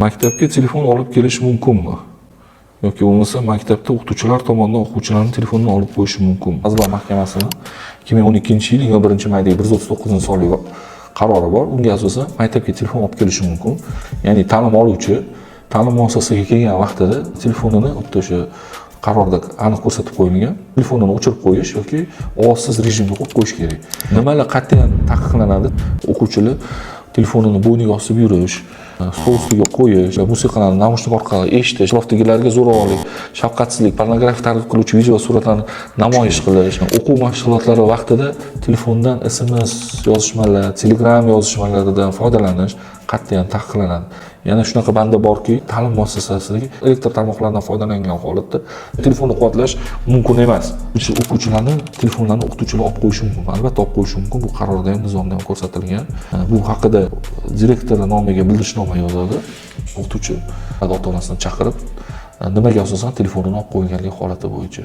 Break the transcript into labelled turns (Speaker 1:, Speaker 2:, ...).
Speaker 1: Maktabga telefon olib kelish mumkinmi? Yoki bo'lmasa maktabda o'qituvchilar tomonidan o'quvchilarning telefonini olib qo'yishi mumkinmi? Vazirlar Mahkamasini 2012-yil 21-maydagi 139-sonli qarori bor. Unga asosan maktabga telefon olib kelishi mumkin. Ya'ni ta'lim oluvchi ta'lim muassasasiga kelgan vaqtida telefonini, xuddi o'sha qarorda aniq ko'rsatib qo'yilgan, telefonini o'chirib qo'yish yoki ovozsiz rejimga qo'yib qo'yish kerak. Nimalar qat'iyan taqiqlanadi? O'quvchilar telefonini bo'yniga osib yurish, stol ustiga qo'yish, musiqalarni naushnik orqali eshitish, atrofdagilarga zo'ravonlik, shafqatsizlik, pornografiya targ'ib qiluvchi video va suratlarni namoyish qilish, o'quv mashg'ulotlari vaqtida telefondan SMS yozishmalar, Telegram yozishmalaridan foydalanish qat'iyan taqiqlanadi. Yana shunaqa banda borki, ta'lim muassasasidagi elektr tarmoqlaridan foydalangan holatda telefonni quvvatlash mumkin emas. O'sha o'quvchilarni telefonlarini o'qituvchilar olib qo'yishi mumkin. Albatta olib qo'yishi mumkin. Bu qarorda ham, nizomda ham ko'rsatilgan. Bu haqida direktor nomiga bildirishnoma yozadi. O'qituvchi ota-onasini chaqirib, nimaga asosan telefonini olib qo'yganligi holati bo'yicha.